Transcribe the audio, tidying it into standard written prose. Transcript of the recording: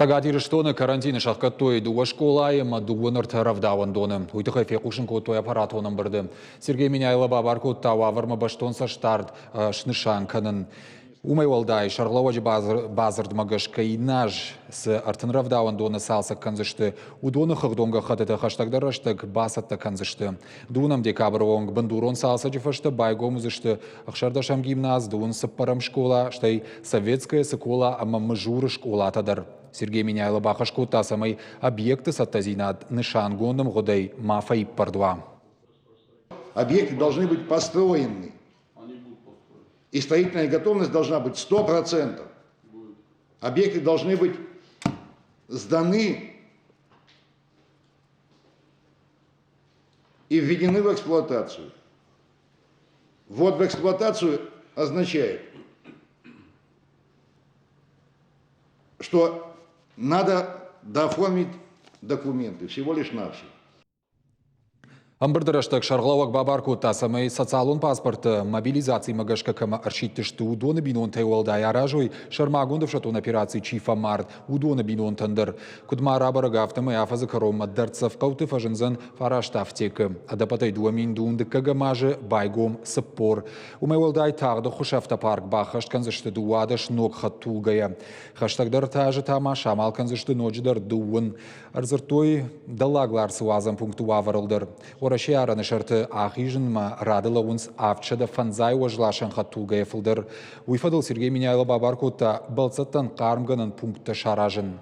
Цӕгат Ирыстоны карантины сӕхгӕдтой дыууӕ скъолайы ӕмӕ дыууын ӕртӕ рӕвдауӕндоны. Уый тыххӕй фехъусын кодтой аппаратон ӕмбырды. Сергей Меняйло бабар кодта уавӕрмӕ бӕстон цӕстдард снысан кӕнын. Уымӕй уӕлдай, сӕргълӕууӕджы бадзырдмӕ гӕсгӕ иннӕ аз цы 30 рӕвдауӕндоны цалцӕг кӕндзысты, уыдоны хыгъдон гӕххӕттытӕ хӕстӕгдӕр рӕстӕг бацӕттӕ кӕндзысты. Дыууынӕм декабры онг бындурон цалцӕджы фӕстӕ байгом уыдзысты ӕхсӕрдӕсӕм гимназ, дыууын цыппӕрӕм скъола, стӕй Советская Цыкола ӕмӕ Мызуры скъолатӕ дӕр. Сергей Меняйло бахӕс кодта, цӕмӕй объекты цӕттӕдзинад нысангонд ӕмгъуыдӕй ма фӕиппӕрд уа. Объекты должны быть построены. И строительная готовность должна быть 100%. Объекты должны быть сданы и введены в эксплуатацию. Ввод в эксплуатацию означает, что надо дооформить документы, всего лишь навсего. Ӕмбырды рӕстӕг сӕргълӕууӕг бабар кодта, цӕмӕй социалон паспорты мобилизацимӕ гӕсгӕ кӕмӕ ӕрсидтысты, уыдоны бинонтӕй уӕлдай аразой сӕрмагонд ӕфсӕддон операцийы чи фӕмард, уыдоны бинонтӕн дӕр. Куыд ма рабӕрӕг, афтӕмӕй афӕдзы кӕронмӕ дӕрддзӕф хъӕуты фӕзындзӕн фараст афтекы. Ӕдӕппӕтӕй 2000 дыккӕгӕм азы байгом 40. Уымӕй уӕлдай тагъд ӕххуысы автопарк баххӕст кӕндзысты 12 ног хӕдтулгӕйӕ. Хӕстӕгдӕр азы та ма самал кӕндзысты ноджыдӕр дыууын. Ӕрдзырдтой Дӕллаг Ларсы уадзӕн пункты уавӕрыл дӕр. Уӕрӕсейы арӕны сӕрты ахизынмӕ рады лӕууынц 750 уӕзласӕн хӕдтулгӕйӕ фылдӕр. Уый фӕдыл Сергей Меняйло бабар кодта бӕлццӕттӕн хъармгӕнӕн пункттӕ саразын.